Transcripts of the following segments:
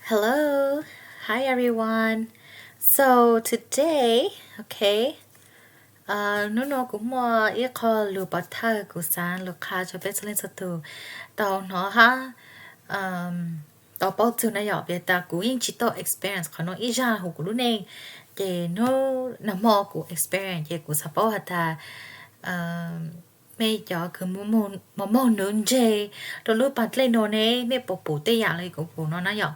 Hello, hi everyone. So today, okay, hnub no kuv muaj ib qho lus pov thawj kuv xav lus qha rau peb txhua leej txhua tus tau hnov hab tau paub txug na yom, vim tas kuv yeej tsis tau experience qhov no ib zaj huv kuv lub neej. Ces hnub nag hmo kuv experience ces kuv xav paub has tas mej cov kws moog moog nuv ntseg rau lub paag dlej no ne, mej puas pum tej yam le kuv pum no na yom,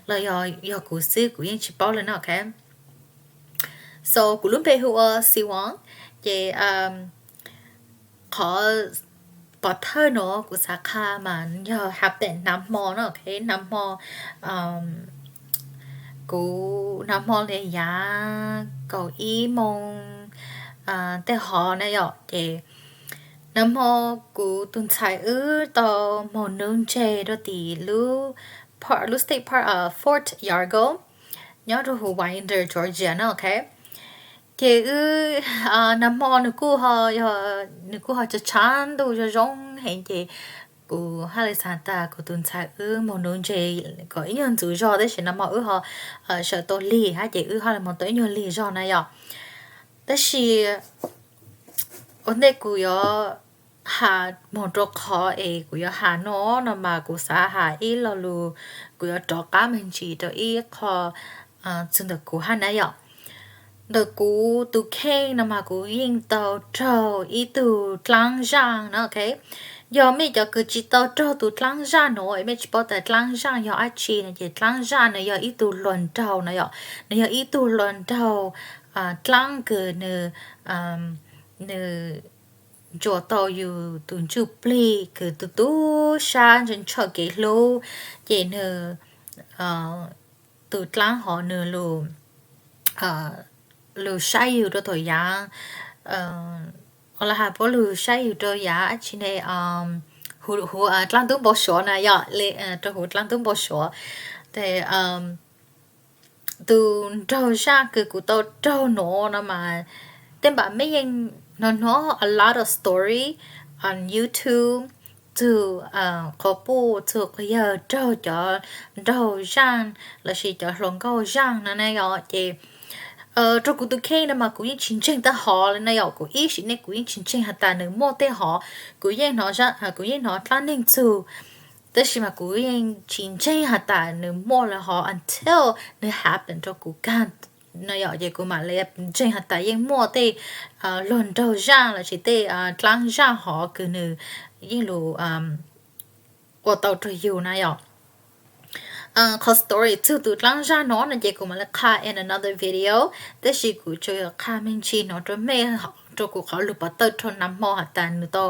los yog yog kuv xwb kuv yeej tsis paub le na, okay. So kuv lub npe hu ua Siwang, ces qhov pov thawj no kuv xav qha mas yog happen nag hmo na, okay, nag hmo kuv nag hmo le yav kaum ib moos tej hov na yom, ces nag hmo kuv tus ntxhais wb tau moog nuv ntseg rau tim lub, lub state park Fort Yargo nyob rau huv Winder, Georgia na, okay. Ces wb nag hmo nws kuj ho, nws kuj ho tsa tshav ntuj zoo zoo heev, ces kuv hab le xav tas kuv tus ntxhais wb moog nuv ntseg kom ib nyuag ntxuv zog, tab sis nag hmo wb ho sawv tau lig hab ces wb ho le moog tau ib nyuag lig zog na yom. Tab sis ua ntej kuv yuav has moog rau qhov es kuv yuav has no, no mas kuv xav has ib lo lus, kuv yuav rov qab me ntsis rau ib qho txug ntawm kuv hab na yom. Ntawm kuv tus kheej no mas kuv yeej tau raug ib tug dlaab zaaj na, okay. Yog mej cov kws tsis tau raug tus dlaab zaaj no es mej tsis paub tas dlaab zaaj yog dlaab tsi no ces dlaab zaaj nws yog ib tug hluas nraug na yom, nws yog ib tug hluas nraug dlaab kws nws, nws ntsuas tau yus tus ntsuj plig kws tu tu sab ntshaw kev hlub, ces nws, tus dlaab hov nws lug saib yug rau thaum yav, ua le has puab lug saib yug rau yav dlaab tsi ne, huv dlaab ntub npau suav na yom, rau huv dlaab ntub npau suav. Tes tus nraug zaaj kws kuv tau raug nuav no mas tej npaam mej yeej hnov hnov a lot of story on YouTube, txug quas puj txug quas yawg raug cov nraug zaaj lossis cov hluas nkauj zaaj no na yom. Ces rau kuv tus kheej no mas kuv yeej tsis ntseeg tej hov le na yom, kuv ib sim neej kuv yeej tsis ntseeg has tas nws muaj tej hov, kuv yeej hnov, kuv yeej hnov dlaab neeg txug, tab sis mas kuv yeej tsis ntseeg has tas nws muaj le hov until nws happen rau kuv kag no yom, ces kuv mam le ntseeg has tas yeej muaj tej hluas nraug zaaj lossis tej dlaab zaaj hov kws nws yeej lug ua tau rau yug na yom. Qhov story txug tus dlaab zaaj no no ces kuv mam le qha in another video, tab sis kuv tsuas yuav qha me ntsis no rau mej, rau kuv qhov lus pov thawj rau nag hmo has tas nws tau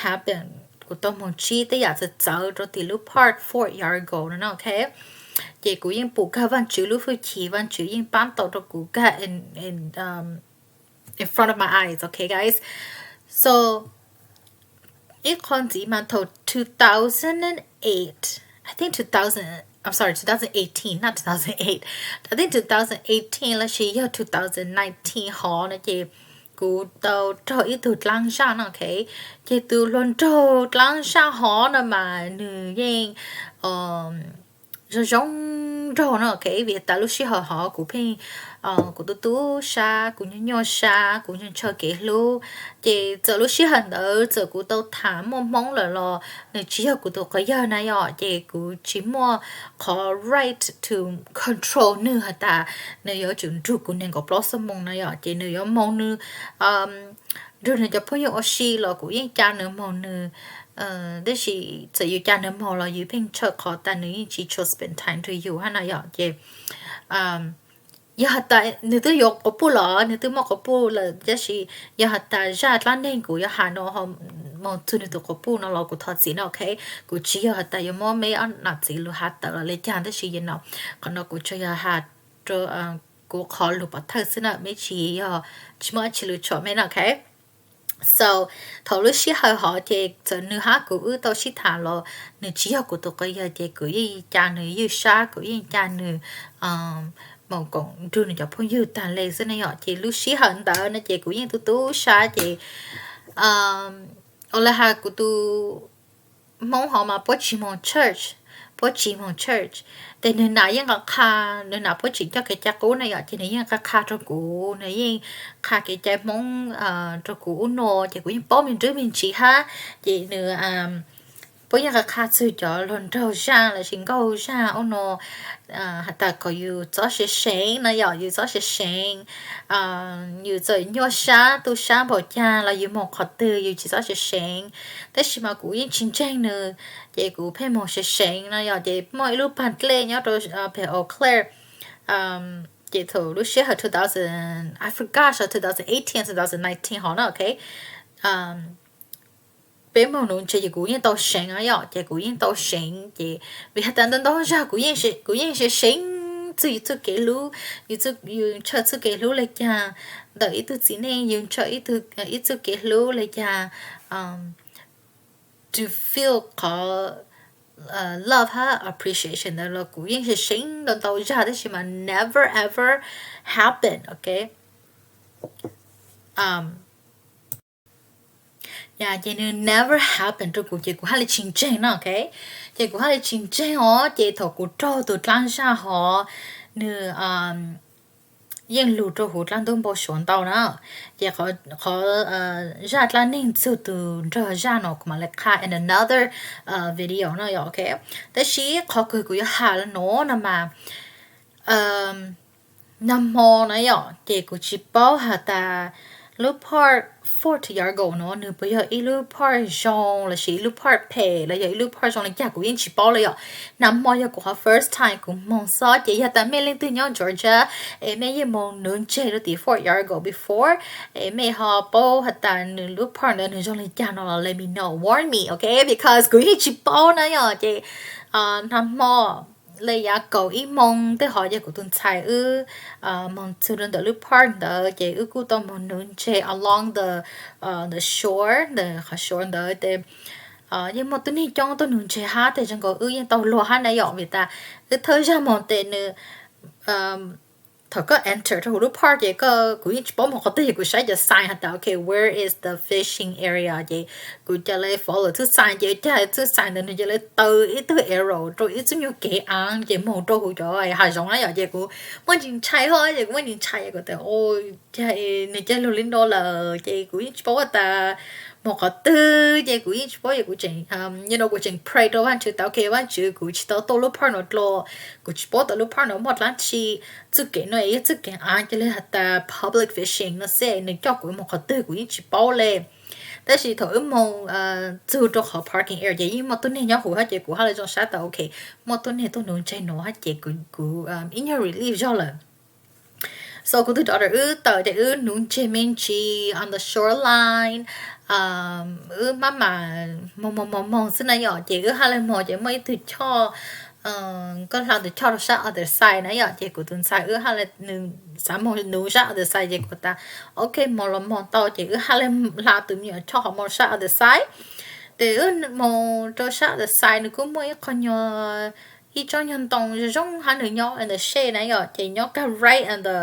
happen, kuv tau moog ntsib tej yam txawv txawv rau tim lub park Fort Yargo no, okay. Ces kuv yeej pum kag Vaajtswv lub hwj chim, Vaajtswv yeej paab tau rau kuv kag in, in, in front of my eyes, okay guys. So ib qho ntxiv mas thaum two thousand and eight, I think two thousand, I'm sorry, two thousand eighteen, not two thousand eight. I think two thousand eighteen lossis yog two thousand nineteen hov no ces kuv tau raug ib tug dlaab zaaj no, okay. Ces tus hluas nraug dlaab zaaj hov no mas nws yeej zoo zoo nraug no, okay, vim tas lub sij hawm hov kuv pheej, kuv tu tu sab, kuv nyuaj nyuaj sab, kuv ntshaw kev hlub. Ces txawm lub sij hawm ntawd txawm kuv tau tham muaj Hmoob lawm los nws tsis yog kuv tus quas yawg na yom, ces kuv tsis muaj qhov right to control nws has tas nws yuav tsum nrug kuv nees nkaum plaub xuab moos na yom, ces nws yuav moog nws nrug nws cov phooj ywg ua si los kuv yeej ca nws moog nws, tab sis txawm yus ca nws moog los yus pheej ntshaw qhov tas nws yeej tsis tshua spend time nrug yus hab na yom. Ces yog has tas nws twb yuav quas puj los nws twb muaj quas puj lawm, tab sis yog has tas zaj dlaab neeg kuv yuav has no moog txug nws tus quas puj no los kuv thov txim no, okay. Kuv tsis yog has tas yuav muab meb ob nam txiv lug has tawm los le caag, tab sis yog no, qhov no kuv tsuas yog has rau kuv qhov lus pov thawj xwb na, meb tsis yog, tsis muaj dab tsi lug tshua meb na, okay. So thaum lub sij hawm hov ces txawm nws hab kuv wb tau sib tham los nws tsis yog kuv tus quas yawg ces kuv yeej ca nws ywj sab, kuv yeej ca nws moog koom nrug nws cov phooj ywg taag le xwb na yom. Ces lub sij hawm ntawd no ces kuv yeej tu tu sab ces ua le has kuv tus Hmoob hov mas puab tsis moog church, Puab Tsim moog church, tes nwg nam yeej qha, nwg nam Puab Tsim coj kev cai qub na yom, ces nwg yeej qha qha rua kuv, nwg yeej qha kev cai Hmoob rua kuv ub nua, ces kuv yeej paub me ntsis me ntsis hab. Ces nwg puab yeej qha qha txug cov luag nraug zaaj lossis nkauj zaaj ub nua, has tas kom yus txhob seev seev na yom, yus txhob seev seev. Yus txawm nyuaj sab tu sab npaum caag los yus moog qhov twg yus tsi txhob seev seev. Tab sis mas kuv yeej tsi ntseeg nwg, ces kuv pheej moog seev seev na yom. Ces muaj ib lub paag dlej nyob rau peg Eau Claire, ces thaum lub sij hawm two thousand, I forgot, so two thousand eighteen, two thousand nineteen hov na, ok. Peb moog nuv ntses ces kuv yeej tau seev na yom, ces kuv yeej tau seev ces vim has tas ntau ntau zag kuv yeej seev seev txug yus txuj kev hlub, yus ntshaw txuj kev hlub le caag ntawm ib tug txiv neej, yus ntshaw ib txuj kev hlub le caag, to feel qhov love hab appreciation ntawd los kuv yeej seev seev ntau ntau zag tab sis mas never ever happen, ok. Ces nwg never happen rua kuv ces kuv hab le tsi ntseeg na, ok. Ces kuv hab le tsi ntseeg os, ces thaum kuv raug tug dlaab zaj hov, nwg yeej lug rua huv dlaab ntub npau suav ntau na. Ces qhov zaj dlaab neeg txug tug nraug zaj no kuv mam le qha in another video no yom, ok. Tab sis qhov kws kuv yuav has le nuav no mas, nag hmo na yom, ces kuv tsi paub has tas lub park Fort Yargo no nwg puas yog ib lub park zoo lossis ib lub park phem los yog ib lub park zoo le caag kuv yeej tsi paub le yom. Nag hmo yog kuv qhov first time kuv moog xob, ces yog tas mej leej twg nyob Georgia es mej yeej moog nuv ntses rua tim Fort Yargo before, es mej ho paub has tas nwg lub park ntawd nwg zoo le caag no los let me know, warn me, ok, because kuv yeej tsi paub na yom. Ces nag hmo le yav kaum ib moos tej hov ces kuv tus ntxhais wb moog txug rua ntawm lub park ntawd ces wb kuj tau moog nuv ntses along the, the shore, ntawm qhov shore ntawd tes yeej muaj tub neeg coob tuaj nuv ntses hab tes zoo nkaus wb yeej tau luag hab na yom, vim tas wb thawj zag moog tes nwg, thaum koj enter rua huv lub park ces kuv yeej tsi paub moog qhov twg ces kuv saib cov sign has tas, ok, where is the fishing area, ces kuv ca le follow txuj sign ces ua caag txuj sign ntawd nwg ca le taw ib tug arrow rua ib txuj nyuag kev aav ces moog rua huv cov hav zoov na yom. Ces kuv muaj ntsis ntshai hab, ces kuv muaj ntsis ntshai ces kuv tas, o, nwg ca lug le nuav lawm ces kuv yeej tsi paub has tas moog qhov twg ces kuv yeej tsi paub ces kuv tseem, yog no kuv tseem pray rua Vaajtswv tas, ok Vaajtswv, kuv tsi tau tuaj lub park no dlua, kuv tsi paub tas lub park no muaj dlaab tsi, txuj kev no yog txuj kev aav ca le has tas public fishing no xwb, nwg coj kuv moog qhov twg kuv yeej tsi paub le. Tab sis thaum wb moog txug rua qhov parking area ces yeej muaj tub neeg nyob huv hab ces kuv hab le zoo sab tas, ok, muaj tub neeg tuaj nuv ntses nuav hab ces kuv ib nyuag relief zog lawm. So kuv tug daughter wb tawm ces wb nuv ntses me ntsis on the shoreline, wb maj mam moog moog moog moog xwb na yom. Ces wb hab le moog ces muaj ib tug choj, koj hla tus choj rua sab other side na yom, ces kuv tus ntxhais wb hab le, nwg xav moog nuv sab other side ces kuv tas, ok, moog los moog tau ces wb hab le hla tus me nyuam choj hov moog sab other side. Ces wb moog rua sab other side nwg kuj muaj ib qho nyuag, ib tsob nyuag ntoo zoo zoo hab nwg nyob in the shade na yom, ces nyob kag right in the,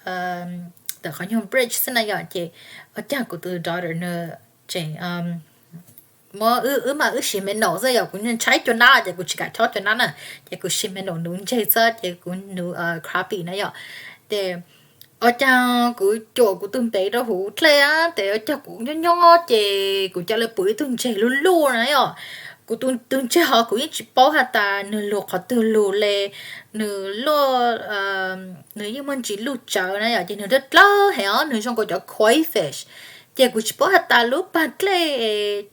ntawm qhov nyuag bridge xwb na yom. Ces ua caag kuv tus daughter nwg tseem, muab, wb mas wb siv me naum xwb yom, kuv ntshai cua nab ces kuv tsi kam chob cua nab na, ces kuv siv me naum nuv ntses xwb ces kuv nuv crappie na yom. Ces ua caag kuv cuam kuv tug npev rua huv dlej a, ces ua caag kuv nyob nyob ces kuv ca le pum ib tug ntses luj luj na yom. Kuv tus ntses hov kuv yeej tsi paub has tas nwg lug qhov twg lug le, nwg luj, nwg yeej muaj ntsis luj tsawv na yom, ces nwg dlawb dlawb heev os, nwg zoo nkaus cov koi fish. Ces kuv tsi paub has tas lub pag dlej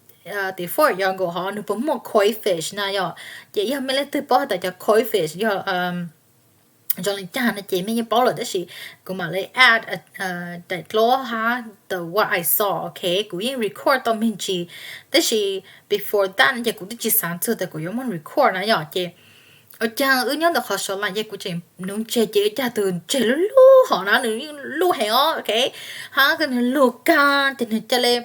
tim Fort Yargo hov nwg puas muaj koi fish na yom. Ces yog mej leej twg paub has tas cov koi fish yog zoo le caag no ces mej yeej paub lawm, tab sis kuv mam le add daim dluab hab the what I saw, ok. Kuv yeej record tau me ntsis, tab sis before that ces kuv twb tsi xaav txug tas kuv yuav muab record na yom. Ces ua caag wb nyob ntawm qhov shoreline ces kuv tseem nuv ntses ces ua caag tus ntses luj luj hov na, nwg yeej luj heev os, ok. Hab nwg lug kag ces nwg ca le,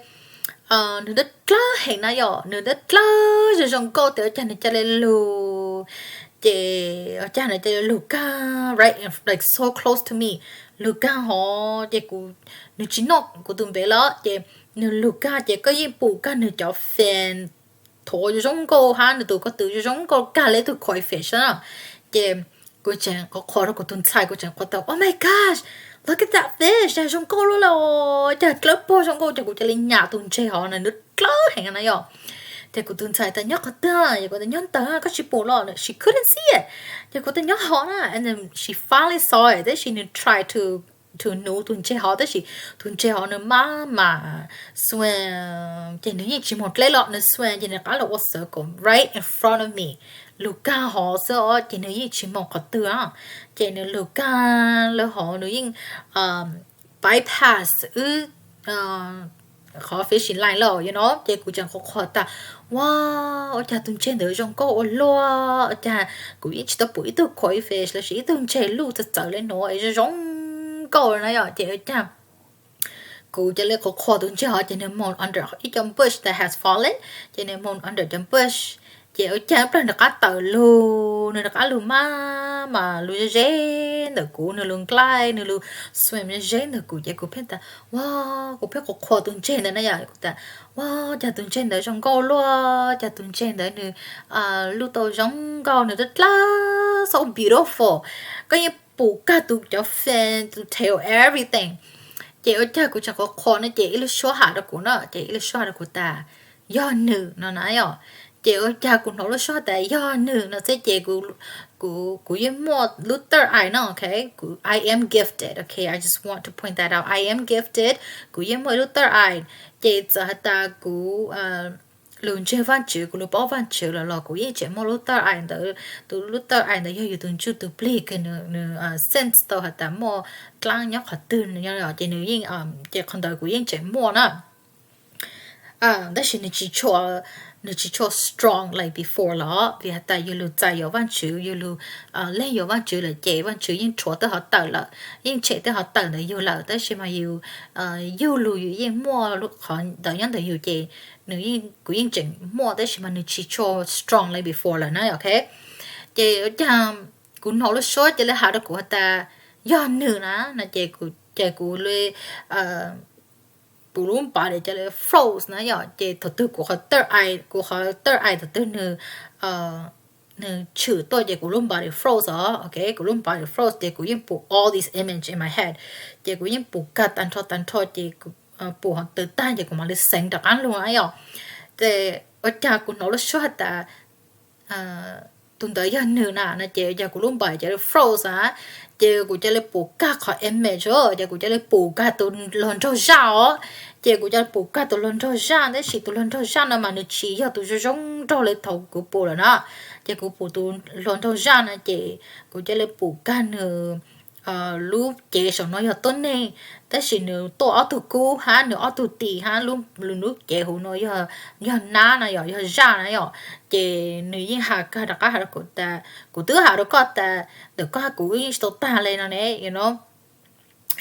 nwg dlawb dlawb heev na yom, nwg dlawb dlawb zoo zoo nkauj tes ua caag nwg ca le lug, ces ua caag nwg ca le lug kag right, like so close to me, lug kag hov ces kuv, nwg tsi noj kuv tus npev lawm ces nwg lug kag ces koj yeej pum kag nwg cov fin thuav zoo nkauj hab nws tus ko tw zoo nkauj kag le tug koi fish na. Ces kuv tseem qhuas qhuas rau kuv tus ntxhais, kuv tseem qhuas tas, Oh my gosh, look at that fish, zoo nkauj luaj li, cas dlawb paug zoo nkauj. Ces kuv cia li nyam tus ntseg hov na, nws dlawb heev na yom. Ces kuv tus ntxhais tas, Nyob qhov twg? Ces kuv tas, Nyob ntawd, koj tsis pom los? She couldn't see it. Ces kuv tas, Nyob hov na. And then she finally saw it, tab sis nws try to to nuv tus ntseg hov, tab sis tus ntseg hov nws maj mam swim, ces nws yeej tsis moog dleb los, nws swim ces nws rov qab los ua circle right in front of me, lug kag hov xwb os, ces nws yeej tsis moog qhov twg. Ces nws lug kag lawm hov, nws yeej bypass wb qhov fishing line lawm, you know. Ces kuv tseem qhuas qhuas tas, Wow, ua cas tus ntseg ntawd zoo nkauj ua luaj, ua cas kuv yeej tsis tau pum ib tug koi fish lossis ib tug ntseg luj txawv txawv le nuav es zoo zoo nkauj na yom. Ces ua cas kuv cia li qhuas qhuas tus ntseg hov, ces nws moog under ib co bush that has fallen, ces nws moog under co bush. Ces ua cas ib plag nws rov qab tawm lug, nws rov qab lug maj mam lug ze ze ntawm kuv, nws lug nqlaij, nws lug swim ze ze ntawm kuv. Ces kuv pheej tas, Wow, kuv pheej qhuas qhuas tus ntseg ntawd na yom, kuv tas, Wow, cas tus ntseg ntawd zoo nkauj luaj, cas tus ntseg ntawd nws luj tau zoo nkauj, nws dlawb dlawb, so beautiful, koj yeej pum kag tus cov fin, tus tail, everything. Ces ua cas kuv tseem qhuas qhuas no ces ib lub suab has rau kuv na, ces ib lub suab has rau kuv tas, Yog nws no na yom. Ces ua cas kuv hnov lub suab tas yog nws no xwb ces kuv yeej muaj lub third eye no, ok, kuv, I am gifted, ok, I just want to point that out, I am gifted, kuv yeej muaj ib lub third eye. Ces txawm has tas kuv lug ntseeg Vaajtswv, kuv lug paub Vaajtswv lawm los kuv yeej tseem muaj lub third eye ntawd. Tus lub third eye ntawd yog yus tus ntsuj tus plig kws nws sense tau has tas muaj dlaab nyob qhov twg, ces nws yeej, ces qhov ntawd kuv yeej tseem muaj na. Tab sis nws tsis tshua, nws tsis tshua strong like before los, vim has tas yug lug txais yuav Vaajtswv, yug lug leej yuav Vaajtswv lawm ces Vaajtswv yeej rhuav tej hov tawm lawm, yeej tshem tej hov tawm ntawm yug lawm, tab sis mas yus, yug lug yus yeej muaj qhov ntawd nyob ntawm yus ces nws, kuv yeej tseem muaj tab sis mas nws tsis tshua strong like before lawm na, ok. Ces ua cas kuv hnov lub suab cia li has rau kuv has tas yog nws na no ces, ces kuv li, kuv lub npawv cia li froze na yom. Ces thaum twg kuv qhov third eye, kuv qhov third eye thaum twg nws, nws tshwm tuaj ces kuv lub npawv froze os, ok, kuv lub npawv froze ces kuv yeej pum all these image in my head, ces kuv yeej pum kag tag nrho tag nrho ces pum hov twg tag ces kuv mam li xeev rov qab lug na yom. Ces ua cas kuv hnov lub suab has tas tus ntawd yog nws na no ces ua cas kuv lub npawv cia li froze a, ces kuv cia li pum kag qhov image, ces kuv cia li pum kag tus hluas nraug zaj os. Ces kuv cia li pum kag tus hluas nraug zaj, tab sis tus hluas nraug zaj no mas nws tsis yog tus zoo zoo nraug li thaum kuv pum lawm na. Ces kuv pum tus hluas nraug zaj no ces kuv cia li pum kag nws lub cev saum no yog tuab neeg, tab sis nws tuaj ob tug kub hab nws ob tug tis hab lub, lub cev huv no yog nab na yom, yog zaj na yom. Ces nws yeej has kag rov qab has rau kuv tas, kuv twb has rau koj tas ntawm koj hab kuv wb yeej tsis tau tag li no ne, you know.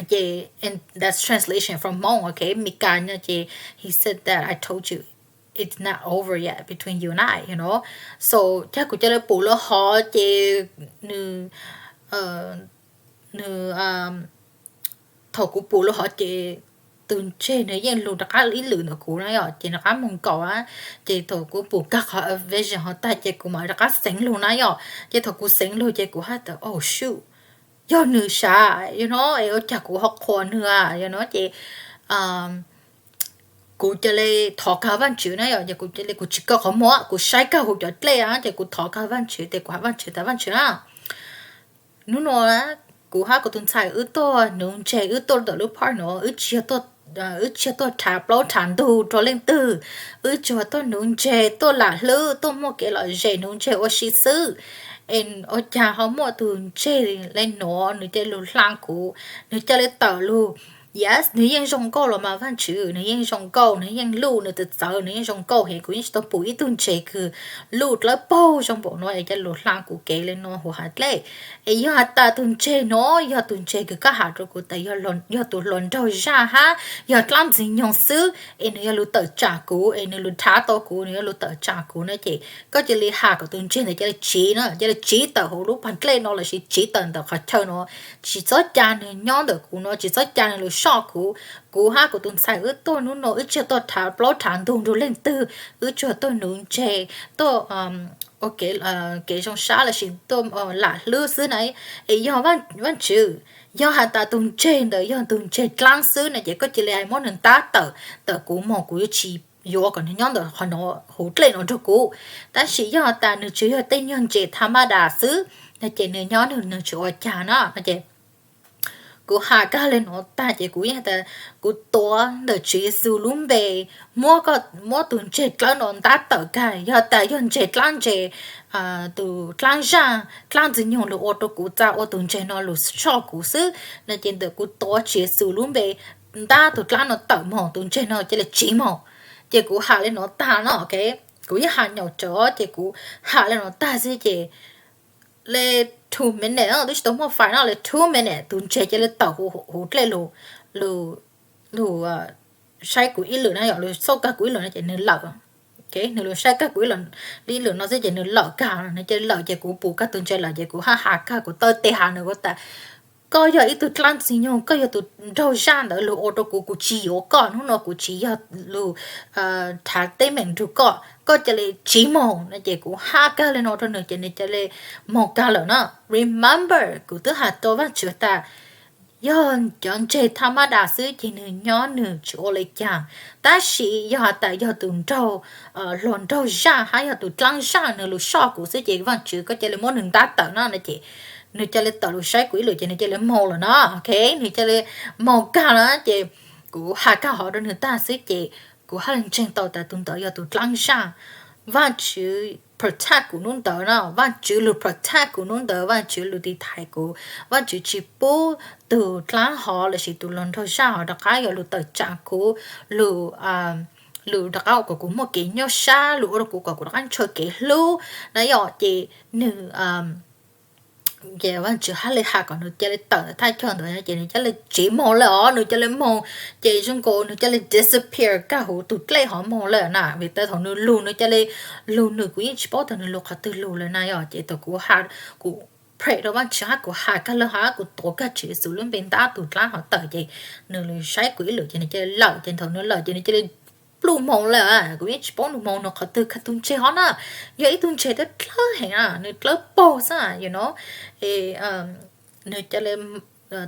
Ces that's translation from Hmoob, ok, Meskas no ces he said that I told you it's not over yet between you and I, you know. So cas kuv cia li pum lawm hov ces nws, nws, thaum kuv pum lawm hov ces tus ntseg nws yeej lug rov qab ib lwm ntawm kuv na yom, ces rov qab moog nkaum a. Ces thaum kuv pum kag qhov vision hov tag ces kuv mam rov qab xeev lug na yom. Ces thaum kuv xeev lug ces kuv has tas, oh shoot, yog nws sav, you know, es ua cas kuv ho qhuas nws a, you know. Ces kuv cia li thov kag Vaajtswv na yom, ces kuv cia li, kuv tsis kaw qhov muag, kuv saib kag huv cov dlej a, ces kuv thov kag Vaajtswv, ces kuv has Vaajtswv tas, Vaajtswv a, hnub no kuv hab kuv tus ntxhais wb tuaj nuv ntseg, wb tuaj ntawm lub park no, wb tsis yog tuaj, wb tsis yog tuaj rhav plaub rhav ntug rua leej twg, wb tsuas tuaj nuv ntseg, tuaj lam hlwb, tuaj muaj kev lom zem nuv ntseg ua si xwb. Es ua cas ho muaj tus ntseg le nuav nws cia li lug hla kuv, nws cia li tawm lug. Yes, nws yeej zoo nkauj los mas Vaajtswv, nws yeej zoo nkauj, nws yeej luj, nws txawv txawv, nws yeej zoo nkauj heev, kuv yeej tsis tau pum ib tug ntseg kws luj dlawb paug zoo npaum no es cia li lug hla kuv kev le nuav huv hav dlej. Es yog has tas tus ntseg no yog tus ntseg kws koj has rua kuv tas yog tus hluas nraug zaj hab yog dlaab ntxwg nyoog xwb es nws yog lug tawm tsam kuv es nws lug rhav tau kuv, nws yog lug tawm tsam kuv na, ces koj cia li has kom tus ntseg ntawd cia li tsiv na, cia li tsiv tawm huv lub pag dlej no lossis tsiv tawm ntawm qhov chaw no, tsis txhob ca nws nyob ntawm kuv no, tsis txhob ca nws lug soj kuv. Kuv hab kuv tus ntxhais wb tuaj hnub no wb tsis yog tuaj rhav plaub rhav ntug nrug leej twg, wb tsuas tuaj nuv ntseg, tuaj ua kev zoo sab lossis tuaj lam hlwb xwb na. Es yog Vaajtswv, yog has tas tus ntseg ntawd yog tus ntseg dlaab xwb no ces koj cia li hais muab nwg ntab tawm ntawm kuv moog, kuv yuav tsis yuav kom nwg nyob ntawm qhov no huv dlej no nrug kuv. Tab sis yog has tas nwg tsuas yog tej nyuag ntses tha maj das xwb no ces nwg nyob nwg tsis ua cas na no ces kuv has kag le nuav tag ces kuv yeej has tas kuv tuav ntawm Tswv Yexus lub npe, muab koj, muab tus ntseg dlaab no ntab tawm kag. Yog tas yog ntseg dlaab, ntseg tus dlaab zaj, dlaab ntxwg nyoog lug ua rau kuv txav ua tus ntseg no lug soj kuv xwb no ces ntawm kuv tuav Tswv Yexus lub npe ntab tus dlaab no tawm moog, tus ntseg no cia li tsiv moog. Ces kuv has le nuav tag no, ok, kuv yeej has nyaum tsawv ces kuv has le nuav tag xwb ces le two minute, twb tsis tau muaj fais no, le two minute tus ntseg cia li tawm huv dlej lug, lug saib kuv ib lwm na, yog lug xauj kag kuv ib lwm no ces nwg lawm. Nwg lug saib kag kuv ib lwm no xwb ces nwg lawm kag, nwg cia li lawm ces kuv pum kag tus ntseg lawm ces kuv haj has kag, kuv taw tes has nwg tas koj yog ib tug dlaab ntxwg nyoog, koj yog tus nraug zaj ntawd lug ua rau kuv, kuv tsis yuav koj, hnub no kuv tsis yog lug rhav teeb meem nrug koj, koj cia li tsiv moog no ces kuv haj kag le no rau nwg ces nwg cia li moog kag lawm na. Remember, kuv twb has rau Vaajtswv tas yog cov ntseg tha maj das xwb ces nwg nyob nwg tsis ua le caag, tab sis yog has tas yog tus nraug, hluas nraug zaj hab yog tus dlaab zaj nwg lug soj kuv xwb ces Vaajtswv koj cia li muab nwg ntab tawm na no ces nwg cia li tawm lug saib kuv ib lwm ces nwg cia li moog lawm na, ok, nwg cia li moog kag lawm ces kuv has kag hov rau nwg tag xwb ces kuv haj le ntseeg tau tas tus ntawd yog tus dlaab zaj. Vaajtswv protect kuv hnub ntawd na, Vaajtswv lug protect kuv hnub ntawd, Vaajtswv lug tiv thaiv kuv, Vaajtswv tsis pub tus dlaab hov lossis tus hluas nraug zaj hov rov qab yuav lug tawm tsam kuv, lug, lug rov qab ua kom kuv muaj kev nyuaj sab, lug ua rau kuv kom kuv rov qab ntshaw kev hlub na yom, ces nwg ces Vaajtswv haj le has kom nwg cia li tawm ntawm thaj chaw ntawd ces nwg cia li tsiv moog lawm os, nwg cia li moog, ces zoo nkaus nwg cia li disappear kag huv tus dlej hov moog lawm na, vim tas thaum nwg lug nwg cia li lug, nwg kuv yeej tsis paub tas nwg lug qhov twg lug lawm na yom, ces thaum kuv has, kuv pray rau Vaajtswv hab kuv has kag lawm hab kuv tuav kag Tswv Yexus lub npe ntab tus dlaab hov tawm ces nwg saib kuv ib lwm ces nwg cia li lawm, ces thaum nwg lawm ces nwg cia li pluj moog lawm, kuv yeej tsis paub nwg moog nwg qhov twg kag tus ntseg hov na, yog ib tug ntseg dlawb dlawb heev na, nwg dlawb paug xwb you know, nwg cia li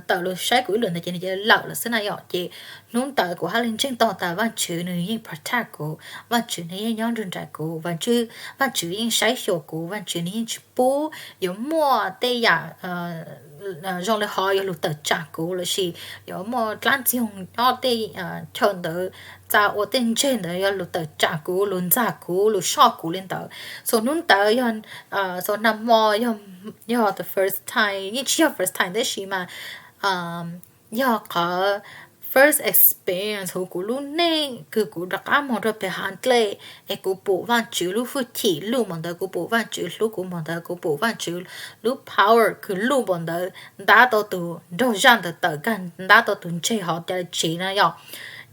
tawm lug saib kuv ib lwm ntawd ces nwg cia li lawm lawm xwb na yom, ces hnub ntawd kuv haj le ntseeg tau tas Vaajtswv nwg yeej protect kuv, Vaajtswv nwg yeej nyob nrug nraim kuv, Vaajtswv yeej saib xyuas kuv, Vaajtswv nwg yeej tsis pub yuav muaj tej yam zoo le hov yuav lug tawm tsam kuv lossis yuav muaj dlaab ntxwg nyoog nyob tej chaw ntawd txav ua tej ntseg ntawd yuav lug tawm tsam kuv, lug ntxag kuv, lug soj kuv le ntawd. So hnub ntawd yog, so nag hmo yog the first time, yeej tsis yog first time tab sis mas yog qhov first experience huv kuv lub neej kws kuv rov qab moog rua peg hav dlej es kuv pum Vaajtswv lub hwj chim luj npaum ntawd, kuv pum Vaajtswv hlub kuv npaum ntawd, kuv pum Vaajtswv lub power kws luj npaum ntawd ntab tau tus nraug zaj ntawd tawm kag, ntab tau tus ntseg hov ca le tsiv na yom.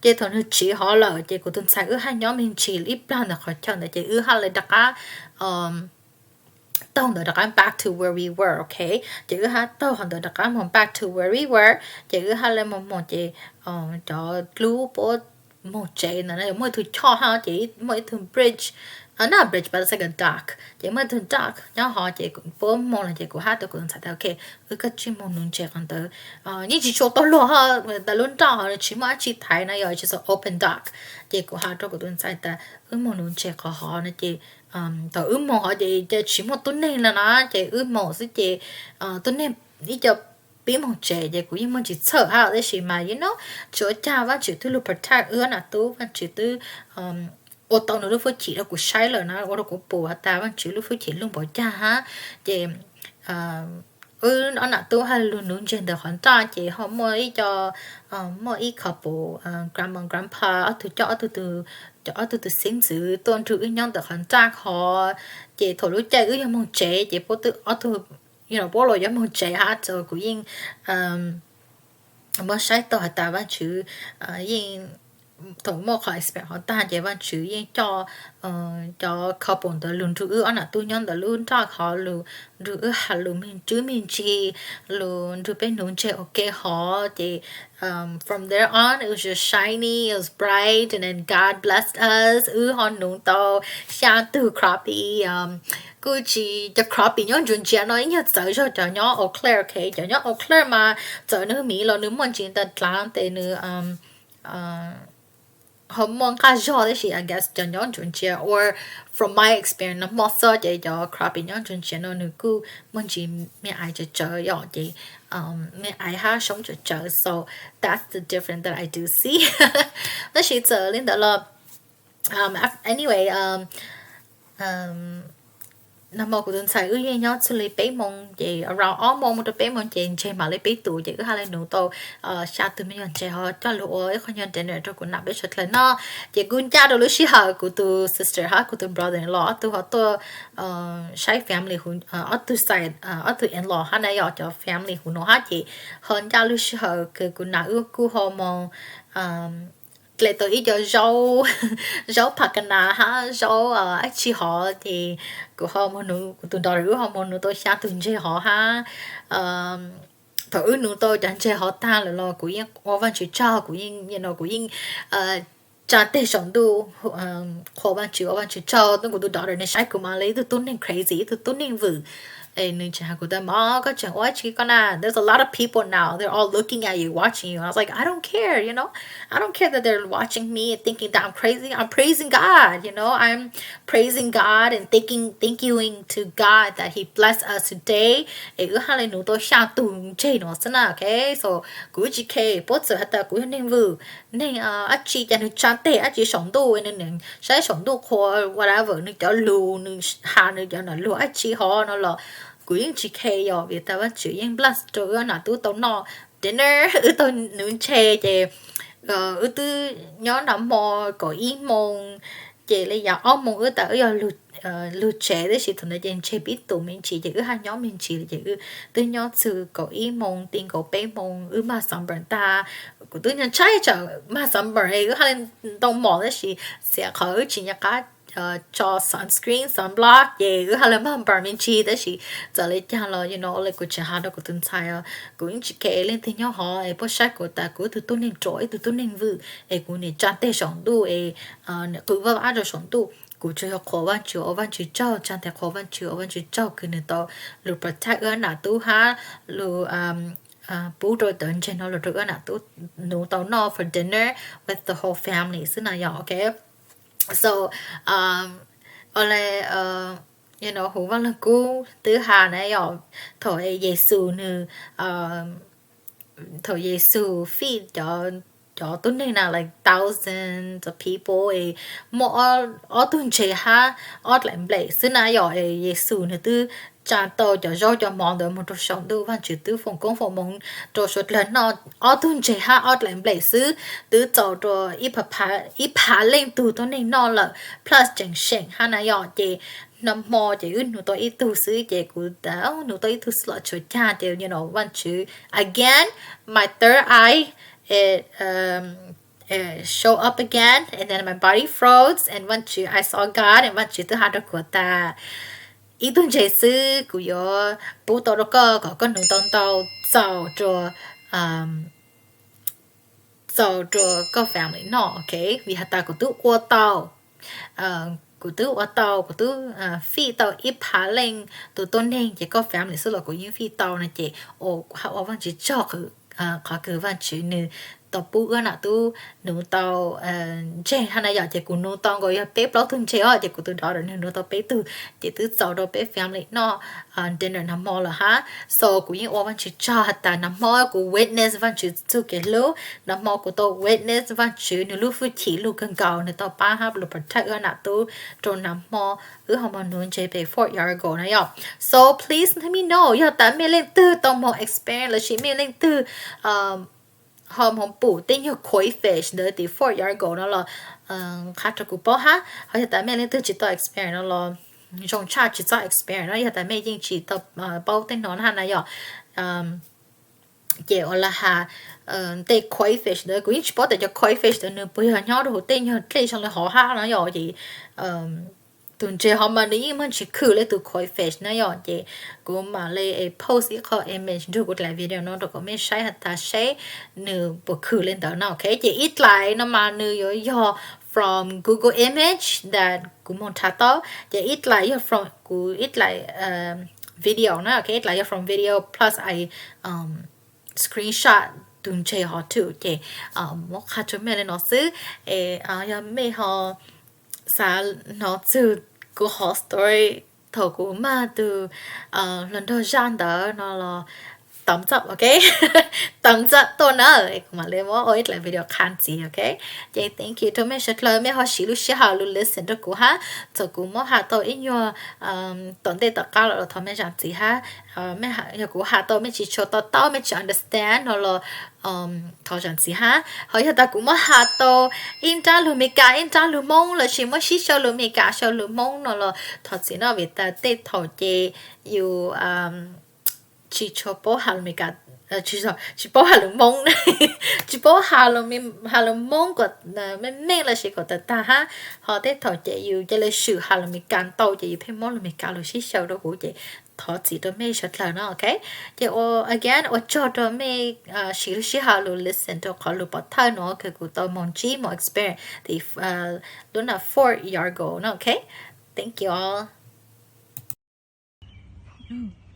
Ces thaum nwg tsiv hov lawm ces kuv tus ntxhais wb haj nyob me ntsis ib plag ntawm qhov chaw ntawd ces wb haj le rov qab taug ntawd rov qab back to where we were, ok. Ces wb haj taug qhov ntawd rov qab moog back to where we were, ces wb haj le moog moog ces cov dlub puab moog tsev ntawd na, muaj ib tug choj hab ces muaj ib tug bridge, not bridge but it's like a dock, ces muaj ib tug dock nyob hov ces puab moog lawm ces kuv hab tau kuv tus ntxhais tas ok, wb kav tsij moog nuv ntseg qhov ntawd. Yeej tsis tshua tau luag hab, tas lub dock hov tsis muaj dab tsi thaiv na yom, it's just an open dock. Ces kuv has rua kuv tus ntxhais tas wb moog nuv ntseg qhov hov no ces thaum wb moog hov ces tsis muaj tuab neeg le na, ces wb moog xwb ces tuab neeg ib co pib moog tsev ces kuv yeej muaj tsis txhawj hab tab sis mas you know, tsis ua cas, Vaajtswv twb lug protect wb, nam tub Vaajtswv twb ua tau nws lub hwj chim rau kuv saib lawm na, ua rau kuv pum has tas Vaajtswv lub hwj chim luj npaum caag hab. Ces wb ob nam tub haj lug nuv ntseg ntawm qhov nraj ces ho muaj ib co, muaj ib couple, grandma grandpa, ob tug coj ob tug, cov ob tug tug xeeb ntxwv tuaj nrug wb nyob ntawm qhov nraj hov. Ces thaum lub caij wb yuav moog tsev ces puab twb ob tug, puab los yuav moog tsev hab, so kuv yeej muab saib tau has tas Vaajtswv yeej thaum muaj qhov experience hov tag ces Vaajtswv yeej coj cov couple ntawd lug nrug wb ob nam tub nyob ntawm lub nroj hov, lug nrug wb has lug me ntsis me ntsis, lug nrug peb nuv ntseg ua ke hov ces from there on it was just shiny, it was bright, and then God blessed us. Wb ho nuv tau xyaa tug crappie, kuj tsis, cov crappie nyob ntsuas ntsia no ib nyuag txawv zog cov nyob Eau Claire, ok, cov nyob Eau Claire mas txawm nwg miv los nwg muaj ntsis tas dlav tes nwg ho muaj nqaj zog, tab sis I guess cov nyob ntsuas ntsia, or from my experience nag hmo xwb ces cov crappie nyob ntsuas ntsia no nws kuj muaj ntsis me aiv tsawv tsawv yom, ces me aiv hab soob tsawv tsawv, so that's the difference that I do see. Tab sis txawm li ntawd los, anyway, nag hmo kuv tus ntxhais wb yeej nyob txug li peb moos ces around ob moos moog rau peb moos ces ntseg mam li peb tus ces wb ha li nuv tau xya tug me nyuam ntseg ho coj lug ua ib qho nyuag dinner rau kuv nam peb suav dlawg noj. Ces kuj ncaj rau lub sij hawm kuv tus sister hab kuv tus brother los ob tug ho tuaj saib family, ob tug side, ob tug in-law hab na yog cov family huv nuav hab ces ho ncaj lub sij hawm kws kuv nam wb kuj ho moog dle tau ib co zaub, zaub phas kas nas hab zaub dab tsi hov ces kuv ho moog nuv, kuv tus daughter wb ho moog nuv tau xya tug ntseg hov hab. Thaum wb nuv tau cov ntseg hov tag lawm los kuv yeej ua Vaajtswv tsaug, kuv yeej, kuv yeej tsaa teg saum ntuj qhuas Vaajtswv, ua Vaajtswv tsaug. Kuv tus daughter nwg saib kuv mas le ib tug tub neeg crazy, ib tug tub neeg vwm. Es nwg tseem has kuv tas, Mom, koj tseem ua dab tsi koj na? There's a lot of people now, they're all looking at you, watching you. I was like, I don't care, you know? I don't care that they're watching me and thinking that I'm crazy. I'm praising God, you know? I'm praising God and thanking, thanking to God that He blessed us today. Es wb ha le nuv tau xya tug ntseg no xwb na, ok? So kuv tsis khe, puab txawm has tas kuv yog neeg vwm, neeg dab tsi, cas nwg tsaa teg dab tsi saum ntuj, nwg saib saum ntuj qhuas whatever, nwg cov lug, nwg has nwg cov nam lug dab tsi hov no los kuv yeej tsis khe yom, vim tas Vaajtswv yeej bless rau wb nam tub tau noj dinner, wb tau nuv ntseg ces wb twb nyob nag hmo kaum ib moos ces le yav ob moos wb tas wb yog lug tsev, tab sis thaum ntawd ces ntseg pib tus me ntsis ces wb hab nyob me ntsis ces wb twb nyob txug kaum ib moos ti nkaus peb moos wb mag sunburn tag. Kuv twb nyuag ntshai tsam mag sunburn es wb hab le ntoo mom, tab sis txhia qhov wb tsis nco qab tso sunscreen, sunblock ces wb hab le mag burn me ntsis, tab sis txawm le caag los, you know, le kuv tseem has rau kuv tus ntxhais os, kuv yeej tsis khe leej twg nyob hov es puab saib kuv tas kuv ib tug tub neeg ruam, ib tug tub neeg vwm es kuv nim tsaa teg saum ntuj es nim qw vaj vab rau saum ntuj. Kuv tsuas yog qhuas Vaajtswv, ua Vaajtswv tsaug, tsaa teg qhuas Vaajtswv, ua Vaajtswv tsaug kws nwg tau lug protect wb nam tub hab lug pub rau cov ntseg no lug rau wb nam tub nuv tau noj for dinner with the whole family xwb na yom, ok? So, ua le, you know, huv Vaaj Lug Kub twb has na yom, thaum Yexus nwg, thaum Yexus fit cov, cov tub neeg na, like thousands of people, es muaj ob tug ntseg hab ob dlaim nplej xwb na yom, es Yexus nwg twb tsaa tau cov zaub cov mov ntawd moog rau saum ntuj, Vaajtswv twb foom koob foom moov rau suav dlawg noj, ob tug ntseg hab ob dlaim nplej xwb twb txaus rua ib phav leej tug tuab neeg noj lawm, plus tseem seem hab na yom. Ces nag hmo ces wb nuv tau ib tug xwb, ces kuv tas nuv tau ib tug xwb los tshuav caag, ces you know, Vaajtswv, again, my third eye, it show up again, and then my body froze, and Vaajtswv, I saw God, and Vaajtswv twb has rua kuv tas ib tug ntseg xwb kuv yuav pub tau rua koj kom koj nuv tau ntau txaus rua, txaus rua koj family noj, ok? Vim has tas kuv twb ua tau, kuv twb ua tau, kuv twb fit tau ib phav leej tug tuab neeg, ces koj family xwb los kuv yeej fit tau no ces, ua Vaajtswv tsaug qhov kws Vaajtswv nwg tau pub wb nam tub nuv tau ntseg hab na yom. Ces kuv nuv tau nkaus yog peb plaub tug ntseg os, ces kuv tus daughter nwg nuv tau peb tug, ces twb txaus rua peb family noj dinner nag hmo lawm hab. So kuv yeej ua Vaajtswv tsaug has tas nag hmo kuv witness Vaajtswv txuj kev hlub, nag hmo kuv tau witness Vaajtswv nwg lub hwj chim lug kawg nkaus, nwg tau pab hab lug protect wb nam tub rua nag hmo wb ho moog nuv ntseg pem Fort Yargo na yom. So please let me know yog tas mej leej twg tau moog experience lossis mej leej twg ho moog pum tej nyuag koi fish ntawd tim Fort Yargo no los qha rua kuv paub hab. Ho yog tas mej leej twg tsis tau experience no los zoo tshaj tsis txawj experience no, yog tas mej yeej tsis tau paub tej no na yom. Ces ua la has tej koi fish ntawd kuv yeej tsis paub tias cov koi fish ntawd nws puas yog nyob rau hauv tej nyuag dlej zoo li hov hab no yom. Ces tus ntses hov mas nws yeej muaj tsis khwm li tus koi fish na yom. Ces kuv mam li post ib qho image nrug kuv daim video no rau kom mej saib has tas seb nws puas khwm li ntawd no, ok. Ces ib dlaim no mas nws yuav yog from Google image that kuv moog nrhav tau, ces ib dlaim yog from kuv ib dlaim video na, ok. Ib dlaim yog from video plus I screenshot tus ntses hov too. Ces muab qha rua mej li no xwb. Yog mej ho xav hnov txug kuv hov story thaum kuv mag tug hluas nraug zaj ntawd no los thumbs up, ok. Thumbs up tuaj na, kuv mam li muab ua ib dlaim video qha ntxiv, ok. Ces thank you rau mej suav dlawg, mej ho siv lub sij hawm lug listen rau kuv hab. Txawm kuv muab has tau ib nyuag tom ntej tom qab los thov mej zam txim hab. Yog kuv has tau mej tsis tshua to taub, mej tsis understand no los thov zam txim hab. Ho yog tas kuv muab has tau ib nrab lug Meskas ib nrab lug Moob lossis muab sib sau lug Meskas sau lug Moob no los thov txim no, vim tas tej thaum ces yus tsis tshua paub has lug Meskas, tsis paub has lug Moob, tsis paub has lug Moob kom meej meej lossis kom tag tag hab. Ho tej thaum ces yus ca le swm has lug Meskas ntau ces yus pheej muab lug Meskas lug sib sau rau huv ces thov txim rau mej suav dlawg no, ok. Ces again ua tsaug rau mej siv lub sij hawm lug listen rau qhov lug pov thawj no kws kuv tau moog ntsib moog experience tim lub nram Fort Yargo no, ok. Thank you all.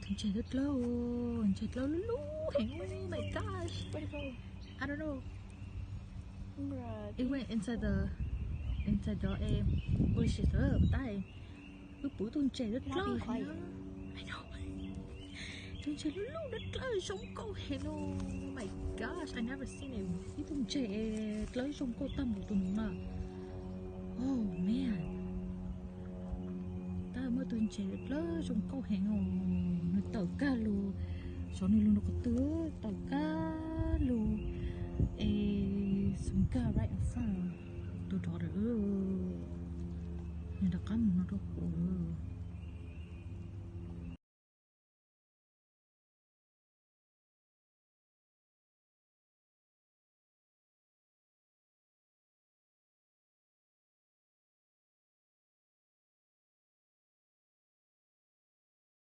Tus ntses dlawb dlawb, ntses dlawb lub lub heev, oh my gosh. I don't know. It went inside the, inside the, eh, bushes, tab wb pum tus ntses dlawb dlawb heev. Tus ntses lub lub dlawb dlawb zoo nkauj heev no. Oh my gosh, I never seen it. Ib tug ntses dlawb zoo nkauj tag npaum tus nuav na. Oh man. Tab muaj tug ntses dlawb zoo nkauj heev os, nws tawm kag lug, xyov nws lug rau qhov twg, tawm kag lug es xoom kag right in front tus daughter. Nws rov qab mus no rau kuv lawm.